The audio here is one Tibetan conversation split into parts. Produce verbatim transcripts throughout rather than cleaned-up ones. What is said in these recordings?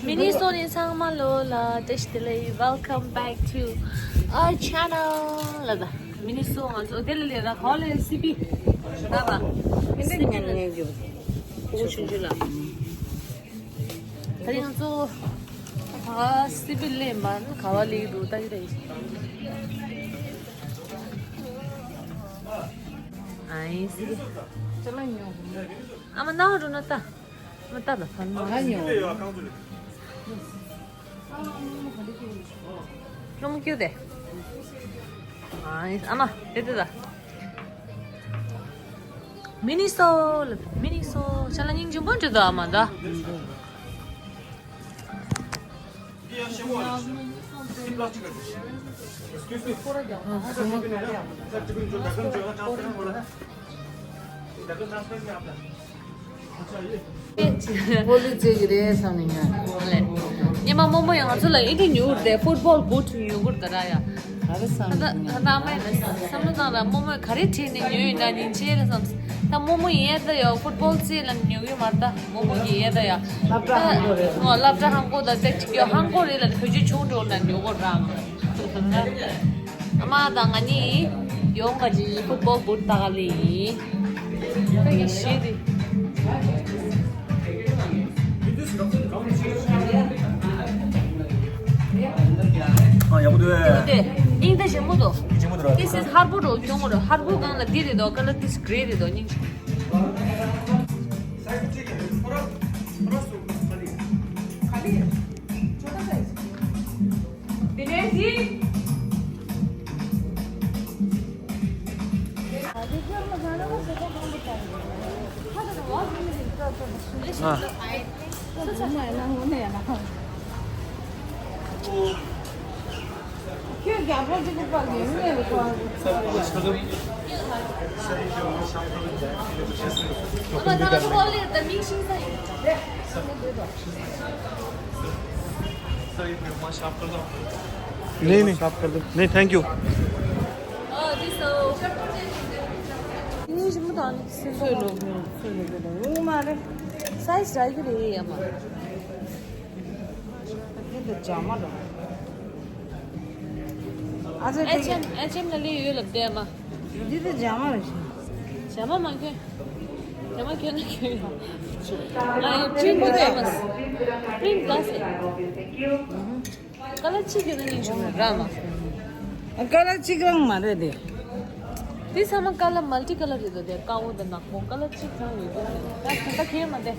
མི་ནི་སོ་ནི་ཚང་མ་ལོ་ལ་བཀྲ་ཤིས་བདེ་ལེགས། Welcome back to our channel. ལ་ད་མི་ནི་སོ་ང་ཚོ་དེ་ལ་ལས་ར་ཧོ་ལེ་སི་པི་ད་བ་སི་པི་ལ་ཡོ་ཁོ་ཆུང་ཆུང་ལ། ད་ང་ཚོ་ཨ་སི་པི་ལེན་པ་ནི་ག་བ་ལེགས་འདུག་ད་ཅི་ད་ཡིན། ཨ་ཡིན་སི་པི། ཅ་ལག་ཉོ། ཨ་མ་ནང་འགྲོ་ན་ལྟ། མ་ལྟ་ལ་ཕན་མ། ཨ་ཉོ། སློང་མོ་ཀྱུ་དེ། ཨ་ཨ་མ་དེ་དེ་ལ། མི་ནི་སོ་ལ་མི་ནི་སོ་ཤ་ལ་སྙིང་རྗེ་པོ་འདྲ་འདུག་ཨ་མ་ད། ཧོ་ལི་ཙེ་གི་རེད་བསམ་ནས་ཉོས། ལེ། ཉི་མ་རྨོ་མོ་ཡང་ང་ཚོ་ལ་ཨེ་འདྲ་ཉོ་རེད། ཕུཊ་བོལ་བུཊ་ཉོ་དགོས་རེད་ད་ར་ཡ། ག་རེ་བསམ་ད་ནས་ད་ཉོས། ད་མ་ཡིན་ན་བསམ་བློ་བཏང་ར་རྨོ་མོས་ག་རེ་བྲིས་ནས་ཉོས་ཡིན་ན་ཉིན་ཆེ་ལ་བསམ། ད་རྨོ་མོ་ཡིན་ཡ་ད་ཡ་ཕུཊ་བོལ་རྩེད་ལ་ཉོ་གི་མ་རེད་ད་རྨོ་མོ་གི་ཡ་ད་ཡ། སློབ་གྲྭ་ཧང་གོ་རེད། ད་སློབ་གྲྭ་ཧང་གོ་ད་ཏེག་ཅིག་ཡ་ཧང་གོ་རེད་ལ་བོད་ཆུ་ཆུང་འགྲོ་ན་ཉོ་དགོས་ར་མ། ཨ་མ་དང་ང་གཉིས་ཡོང་ག་ཅི་ཕུཊ་བོལ་བུཊ་ལྟ་ག་ལེ་ཡིན། ད་ཡིན་ཤེས་དེ། ཨ་ཡག་པོ་འདུག་ཨེ། དེ་སྙིང་ད་ཞིམ་པོ་འདུག་ཞིམ་པོ་འདུག་ར། This is ཧར་པོ་རོ་ཁྱོང་རོ། ཧར་པོ་སྒང་ལ་འདི་རེད་དོ། ཀ་ལར་this grey རེད་དོ། སྙིང་རྗེ། नहीं, नहीं, नहीं, thank you। ཨ་འདི་ས། ངའི་ཞི་མོ་དང་ནི་སེམས་པ་ཚོས་ལོ་ཚོས་ལོ་ཚོས་ལོ་ཡོང་མ་རེད། སའི་ཛི་རག་གི་རེད་ཡ་མ། འདི་འདི་ཇ་མ་རེད། ཨ་ཙི་ཨེ་ཆེམ་ཨེ་ཆེམ་ལ་ལི་ཡོད་ལབ་བསྡད་མ། འདི་འདི་ཇ་མ་རེད་ཤི། ཇ་མ་མ་ཁྱོད། ཇ་མ་ཁྱོད་ན་ཁྱོད་ཡོད། ང་ཡི་པྲིན་པོ་དེ་མ། པྲིན་ག་སེ། ཀ་ལར་གཅིག་གི་ནང་ནས་བྱུང་བ་ར་མ། ཀ་ལར་གཅིག་རང་མ་རེད་དེ། དེ་ཚང་མ་ཀ་ལར་མལ་ཊི་ཀ་ལར་རེད་དོ། དེ་དཀར་པོ་དང་ནག་པོ་ཀ་ལར་གཅིག་རང་ཡོད་དོ། ད་ད་ལྟ་ཁྱེར་མ་དེ།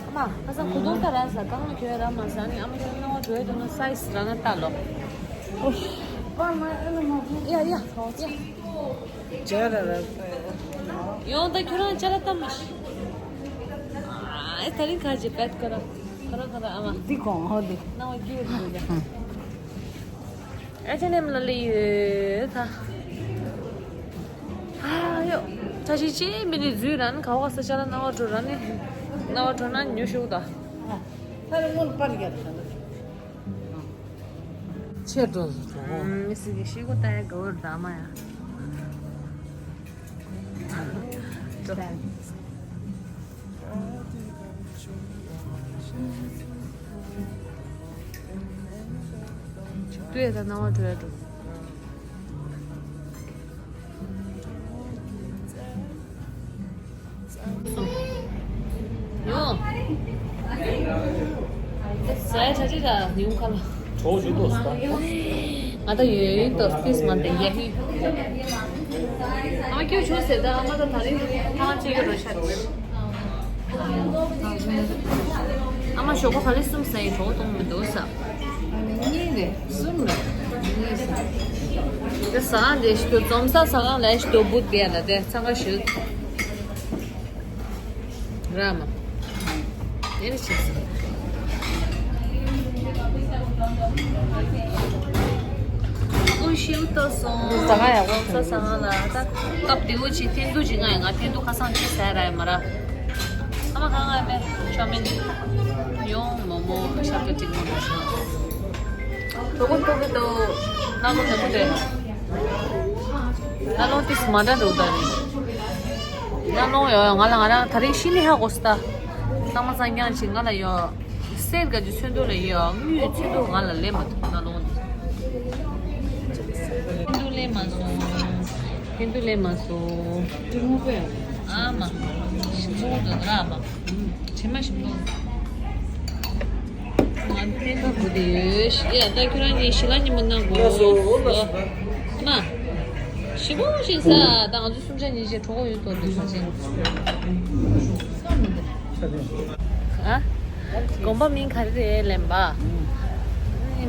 ཨ་མ་ཁ་སང་གོས་ཐུང་ད་ར་ས་གང་ལ་ཁྱོད་ར་མ་ས་ནི་ཨ་མ་ཁྱོད་སྣང་བ་འགྲོ་ཡ་དོ་ན་སའི་ཛི་ར་ན་ལྟ་ལོ། ཨོ། ཡ་ཡ་ཡ། ཇ་ར་ར། ཡོང་ད་ཁྱོད་རང་ཅ་ལག་བཏང་མ་ཤི། ཨ་ད་རིང་ཁ་ཅིག་པད་ཁ་ར་ཁ་ར་ཁ་ར་ཨ་མ། འདི་གོང་ཧོ་འདི། སྣང་བ་སྐྱིད་པོ་འདུག་ད། ཨེ་ཆེ་ནེམ་ལ་ལི་ཡོད་ད། ཨ་ཡོ། ད་ཅི་ཅི་མི་ནི་འཛུལ་ར་ནི་ག་བ་ས་ཅ་ལག་སྣང་བ་འགྲོ་ར་ནི། སྣང་བ་འགྲོ་ན་ཉོ་ཤོག་ད། ད་རེ་སྔོན་པར་རྒྱབ་ད། ཆེ་འགྲོ་སོང་། མི་སི་གི་ཤི་གོ་ད་ཡ་ག་བར་ད་མ་ཡ། ལྟོས་ད་སྣང་བ་འགྲོ་ཡ་འགྲོ། ཡོ། ཟས་ཆ་ཆེ་ད་ཡུང་ཁ་ལ། གྲོགས་ཞུ་ཏོ་སྟ། ང་ད་ཡོད་ཡོད་ཏོ་ཏིས་མ་དེ་ཡ་ཧི། ཨ་མ་ཁྱོད་ཆུ་ཟེར་ད་ཨ་མ་ད་ད་རིང་ཐང་ཅིག་གི་རོ་ཤ་ཆེ། ཨ་མ་ཞོགས་པ་ག་ལེ་གསུམ་ཟ་ཡི་གྲོགས་གཏོང་མི་འདུག་ས། གཉིས་རེད་གསུམ་རེད་གཉིས་ཟ། དེ་ཟ་གང་དེ་ཞིག་ཏུ་འཛོམས་ས་ཟ་གང་ལ་ཞིག་ཏུ་བུད་དེ་ཡ་ན་དེ་འཚང་ཁ་ཞུ། ར་མ། དེ་རེ་ཆེ་སོང་། ཀུ་ཤུ་ཏོ་སོང་། ཟ་གང་ཡག་པོ་ས་ཟ་གང་ལ་ད་སྐབས་དེ་བོ་ཆེ་འཐེན་ཏུ་ཅི་ང་ཡ་ང་འཐེན་ཏུ་ཁ་སང་ཅི་ཟ་ར་ཡ་མ་ར། ཨ་མ་གང་ང་མེ་ཆོ་མིན་ཡོང་མོ་མོ་ཤ་ཀ་ཅིག་མོ་མོ་ཤོ། གྲོགས་པོ་ཏོ་གི་ཏོ་ན་ལོ་ནེ་མོ་དེ། ན་ལོ་ཏིས་མ་འདྲ་འགྲོ་ད་རེད། ན་ལོ་ཡོ་ཡོ་ང་ལ་ང་རང་ད་རིང་ཤི་ནི་ཧ་གོ་སི་ད། ཚང་མ་སང་རྐྱང་ཅིག་ང་ལ་ཡོ། གསེར་ག་ཅིག་ཚོན་མདོག་ལ་ཡོད། དངུལ་ཚོན་མདོག་ང་ལ་ལས་མ་ཐུབ་ན་ལོང་འདི། ཧིན་དུ་ལས་མ་སོང་། ཧིན་དུ་ལས་མ་སོང་། ཨ་མ། ཞིམ་པོ་འདུག་ར་མ། དྲི་མ་ཞིམ་པོ། ང་ཕན་ཐོགས་དགོས་དེ་ཡོད་ཤི་ཡ། ད་ཁྱོད་རང་གཉིས་ཞི་ལ་ཉིན་མོ་གནང་དགོས། ཨ་མ། ཞི་བོ་ཞིག་ས་ད་ང་ཚོ་གསུམ་ཆ་གཉིས་ཆ་གྲོགས་ཡོད་དོ་འདུག་ས་ཆེན། ཨ། དགོན་པ་མིང་ག་རེ་རེད་ལན་པ།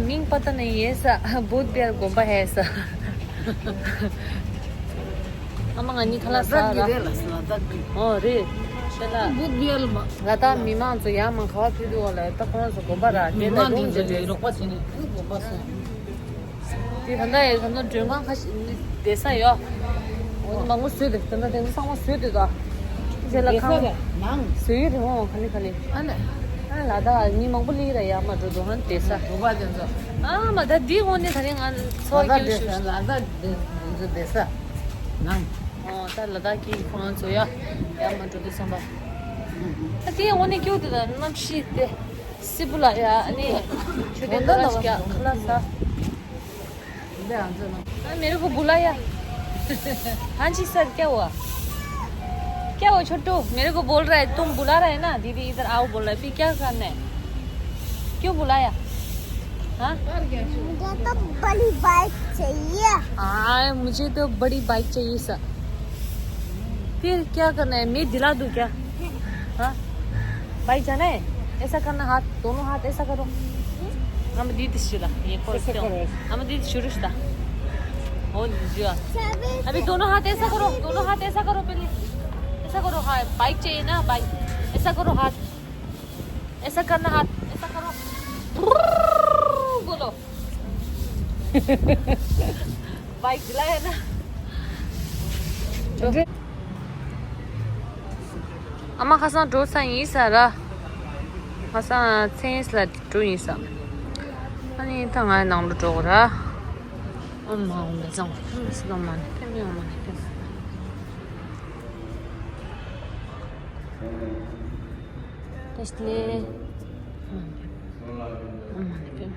མིང་པ་ཏ་ནས་ཡེ་ས་བུད་བེར་དགོན་པ་ཧེ་ས། ཨ་མ་ང་གཉིས་ཁ་ལག་ཟ་ར། ཨོ་རེད། ཤ་ལ། ལ་དྭགས་མི་མང་ཚོ་ཡར་མར་ག་བ་ཕེབས་དུས་བ་ལ་ད་ཁོང་ཚོ་དགོན་པ་ར་དེ་ལ་ལུང་འདི་རེད། རོགས་པ་བྱས་ནས་དགོན་པ་སོང་། དེ་ད་ལྟ་ཡི་ད་ལྟ་མགྲོན་ཁང་ཁ་ཤས་བསྡད་ས་ཡོད། འོ་ནི་མང་པོ་བཟོས་ཏེ་ད་ལྟ་དེ་ཚོ་ཚང་མ་བཟོས་ཏེ་ད། རྗེས་ལ་ཁང་བཟོས་ཡོད་རེད་འོང་ག་ལེ་ག་ལེ། ཨ་ནི། ཨ་ལ་དྭགས་མི་མང་པོ་སླེབས་ར་ཡར་མར་འགྲོ་འདུག་ཧན་བསྡད་ས། དུ་བ་དེ་ཚོ། ཨ་མ་ད་འདི་འོང་ནི་ད་རིང་ང་ཚོ་ལ་དྭགས་སྐྱིད་པོ་བསྡད་ས། ཞུ། ལ་དྭགས་དེ་ཚོ་བསྡད་ས། ནང་། ཨོ་ད་ལ་དྭགས་ཀྱི་ཁོང་ཚོ་ཡ་ཡར་མར་འགྲོ་འདུག་བསམ་པ། ད་དེ་འོང་ནི་སྐྱིད་པོ་འདུག་ད་གནམ་གཤིས་དེ། སི་པུ་ལ་ཡ་ཨ་ནི། ཆུ་དེ་འོ་ད་ལ་ཁ་ལག་ཟ། हाँ मेरे को बुलाया। हाँ जी सर, क्या हुआ? क्या हुआ छोटू? मेरे को बोल रहा है, तुम बुला रहा है ना दीदी, इधर आओ बोल रहा है, फिर क्या करना है? क्यों बुलाया? हाँ? मुझे तो बड़ी बाइक चाहिए। हाँ, मुझे तो बड़ी बाइक चाहिए सर। फिर क्या करना है, मैं दिला दूँ क्या? हाँ? भाई जाना है? ऐसा करना, हाथ, दोनों हाथ ऐसा करो। हम दीदी शिला, ये खोल ऐसा दो। करो, ऐसा। हम दीदी शुरू से था। हो जी। अभी दोनों हाथ ऐसा करो, दोनों हाथ ऐसा करो पहले। ऐसा करो, हाँ, बाइक चाहिए ना, बाइक। ऐसा करो हाथ। ऐसा करना हाथ, ऐसा करो। बोलो। बाइक दिलाया ना। ཨ་མ་ཁ་སང་འགྲོ་ས་ཡིན་ས་ར། ཁ་སང་མཚན་ལ་འགྲོ་ཡིན་ས། ཨ་ནི་ད་ང་ནང་ལ་འགྲོ་ར། ཨ་མ་འོང་མེད་ཙང་ཨ་མ་སི་ལོ་མ་ནི་ཕེབས་ཡོང་མ་ནི་ཕེབས། ཏེ་སི་ལེ། ཨ་མ་ནི་ཕེབས།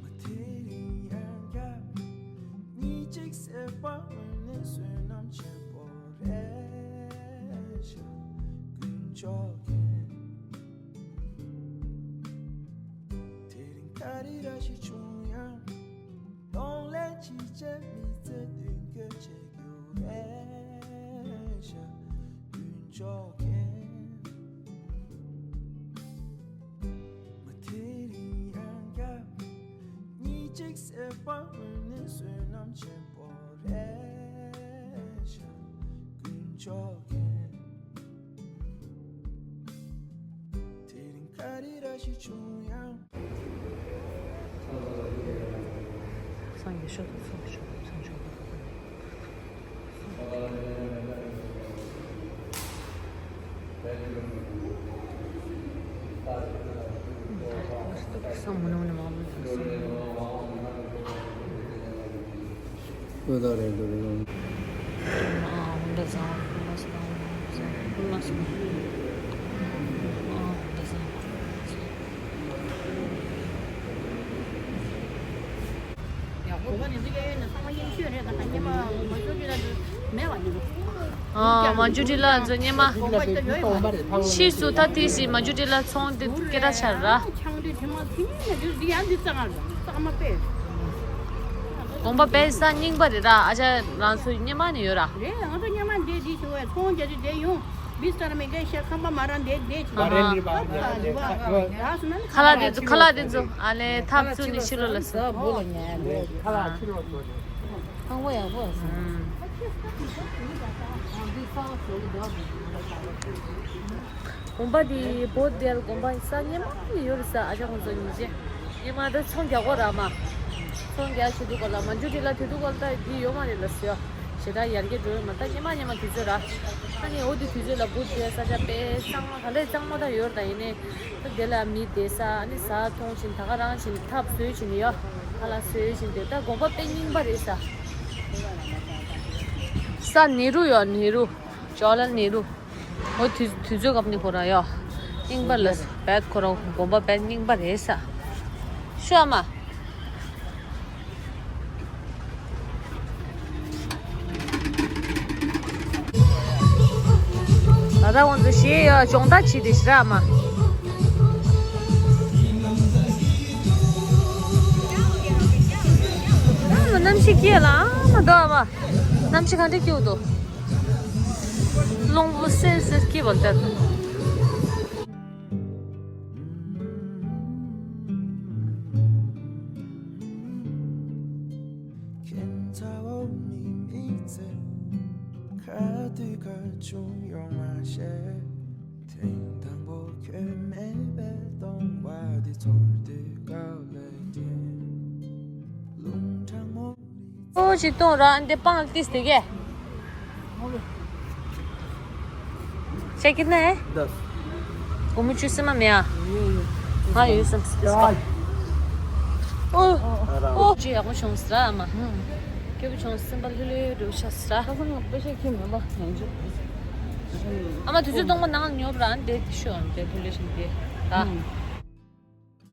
མ་དེ་རིང་ཡང་བསྐྱར་གཉིད་ཅིག་སད་པ་འོན་ནས་བསོད་ནམས་ཆེན་པོ་རེད་ཤག་དཀོན་མཆོག་མཁྱེན། དེ་རིང་ག་རེ་ར་ཞིག་བྱུང་ཡང་གདོང་ལེན་ཅི་བྱེད་མི་ཚེ་མདུན་སྐྱོད་བྱེད་རྒྱུ་རེད་ཤག་དཀོན་མཆོག་མཁྱེན། མ་དེ་རིང་ཡང་བསྐྱར་གཉིད་ཅིག་སད་པ་འོན་ནས་བསོད་ནམས་ཆེན་པོ་རེད་ཤག་དཀོན་མཆོག་མཁྱེན། དེ་རིང་ག་རེ་ར་ཞིག་བྱུང་ཡང་། སངས་རྒྱས་ཤོག་སངས་རྒྱས་ཤོག་སངས་རྒྱས་ཤོག་ཨ། མ་ཇུ་ཏི་ལ་ཚོ་སྙེ་མ། ཕྱིས་སུ་ད་དེ་སི་མ་ཇུ་ཏི་ལ་ཚོང་དེ་སྐད་གྲགས་ཆགས་ར། དགོན་པ་དཔེ་ས་རྙིང་པ་རེད་ར། ཨ་ཅག་རང་ཚོའི་སྙེ་མ་ནས་ཡོད་ར། རེད། ང་ཚོ་སྙེ་མ་འདི་འདི་ཞུ་བས་ཚོང་རྒྱག་རྒྱུ་བསྡད་ཡོང་། མི་སྟར་མི་འགའ་ཤས་ཁང་པ་མ་རང་འདས་འདས་ཅིག་ཨ་ཧ། ཁ་ལག་དེ་ཚོ་ཁ་ལག་དེ་ཚོ་ཨ་ལས་ཐབ་ཚུགས་ནས་ཕྱི་ལོགས་ལ་ཟ། ཁང་པ་ཡག་པོ་ཟ། དགོན་པ་འདི་བོད་དེར་དགོན་པ་ས་སྙེ་མ་ནས་ཡོད་རེད་ས། ཨ་ཅག་ཁོང་ཚོ་ཉིན་བྱེད་སྙེ་མ་ད་ཚོང་རྒྱག་གོ་ར་མ། ཚོང་རྒྱག་བྱེད་དུས་སྐོར་ལ་མ་འཇུ་དེ་ལ་དེ་དུས་སྐོར་ད་འདི་ཡོད་མ་རེད་ལ་ཟེར། ཞེ་དྲག་ཡར་རྒྱས་འགྲོ་ཡོད་མ་ད་སྙེ་མ་སྙེ་མ་དུས་ཚོད་ར། ཨ་ནི་འོ་དེ་དུས་ཚོད་ལ་བུ་དེ་ས་ཆ་དཔེ་གཙང་མ་ག་ལེར་གཙང་མ་ད་ཡོད་ར་ད་ཡིན་ནའི། ད་དེ་ལ་མི་བསྡད་ས་ཨ་ནི་ཟ་འཐུང་བཞིན་ད་ག་རང་བཞིན་ཐབ་བཟོས་བཞིན་ཡོད། ཁ་ལག་བཟོས་བཞིན་དེ་ད་དགོན་པ་དཔེ་རྙིང་པ་རེད་ས། ས་ནེ་རུ་ཡོད། ནེ་རུ། ཇ་ཝ་ཧར་ལཱལ་ནེ་རུ། འོ་དུས་དུས་ཚོད་སྐབས་ནི་ཁོ་རང་ཡོད། རྙིང་པ་ལ་བེད་ཁོ་རང་དགོན་པ་བེད་རྙིང་པ་རེད་ས། ཤོ་ཨ་མ། ད་ལྟ་ང་ཚོ་གཞས་ཡོད་སྦྱོང་བརྡར་བྱེད་དེ་ཤི་ར་ཨ་མ། ཨ་མ་གནམ་གཤིས་སྐྱིད་ལ་ཨ་མ་དོ་ཨ་མ། གནམ་གཤིས་ག་འདྲ་སྐྱིད་འདུག་རླུང་བུ་སེར་སེར་སྐྱིད་པ་ལྟར། ཁྱེད་ཚ་བོ་མི་མི་ཚེ་ཁ་དུས་ཁ་ཆུང་ཡོང་མ་ཤེས། ཐེངས་དང་པོ་ཁྱོད་མེད་པའི་སྟོང་བ་འདི་ཚོར་དུས་དགའ་ལས་དྲན། ལུང་དྲང་མོ། ཨོ་ཅི་གཏོང་ར་འདི་པང་ཏིས་དེ་གས། ཤེས་ཀྱི་ནས། ད། སྒོར་མོ་བཅུ་སེམས་མ་མེད་ཨ། ཡོད་ཡོད། ང་ཡོད་སེམས་སེམས་པ། ཨོ། ཨོ་ཅི་ཡག་པོ་བྱུང་ཟེར་ཨ་མ། སྐྱོ་པོ་བྱུང་སེམས་པ་ལྷོད་ལྷོད་རུ་ཆགས་ཟེར། ཁ་སང་ང་པེ་ཤ་ཁྱི་མེད་པ་ཡང་ཅི། ཨ་མ་དུས་ཚོད་སྟོང་པ་ནང་ཉོབ་ར་འདི་ཤོ་འདི་ཕུ་ལེ་ཤིང་འདི། ད།